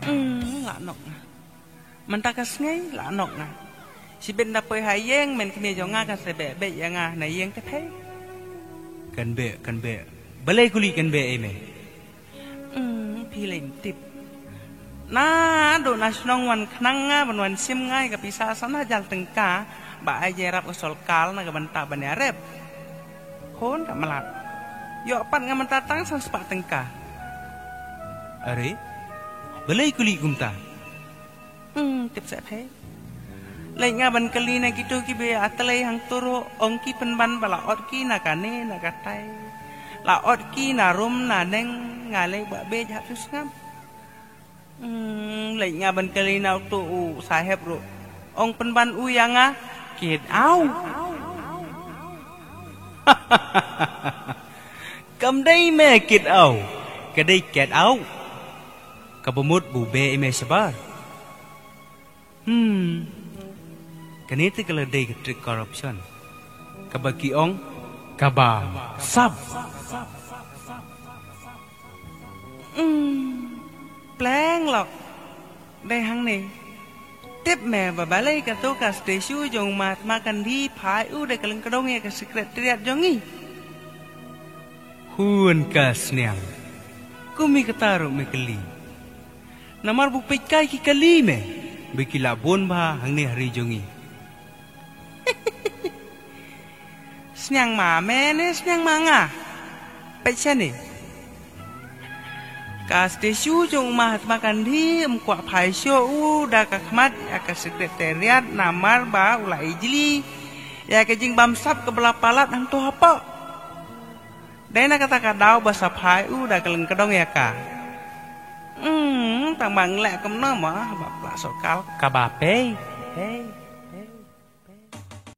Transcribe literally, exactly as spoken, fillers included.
Hmm, la nok nga. Mynta ka sngi la nok nga. Shibit da poi ha ïing, men kmie jong nga kan sa beh beh ïa nga na ïing te phi. Kan beh, kan beh. Balei kuli kan beh ei me? Hmm, phi lem tip. Na, do na shnong wan khnang nga, ban wan shim nga, ka pisa sa na jal tengka, ba ai je rap ka solkal na ka bynta ban ïa rep. Hon ka mlak. Ïoh pat nga mynta tang san spah tengka. Are? Balei kuli kumta? Hmm, tip sa phi. Leit nga ban kylli na kitu ki ba atlei hang turu, ong ki pynban ba la ot ki na kane na katai. La ot ki na rum na neng, nga lei ba bej hap sngap. Hmm, leit nga ban kylli na utu u saheb ru. Ong pynban u ïa nga, kit au. Kam dei me kit au. Ka dei ket au. Kaba mut bu beh ei me shabar. Hmm. Kane te ka la dei ka trick corruption. Kaba ki ong, kaba sap. Hmm. Pleng lok. Dei hangne. Tip me ba balei kato ka statue jong Mahatma Gandhi phai u da ka lyngkdong ïa ka secretariat jong ngi. Hun ka sniang. Kumi kata ruh me kylli. Namar bu peit kai ki kali me, ba ki la bun bha hangne ha ri jong ngi. Sniang ma me ne sniang ma nga? Peit shane. Ka statue jong u Mahatma Gandhi ym kwah phai shuh u da ka khmat ïa ka secretariat namar ba u la ijli ïa ka jingbamsap kaba la palat hangto hapoh. Dei na kata ka daw ba sa phai u da ka lyngkdong ïa ka. Hmm, tang ba ngleh kumno ma, ba pla sokal. Kaba pei. Pei.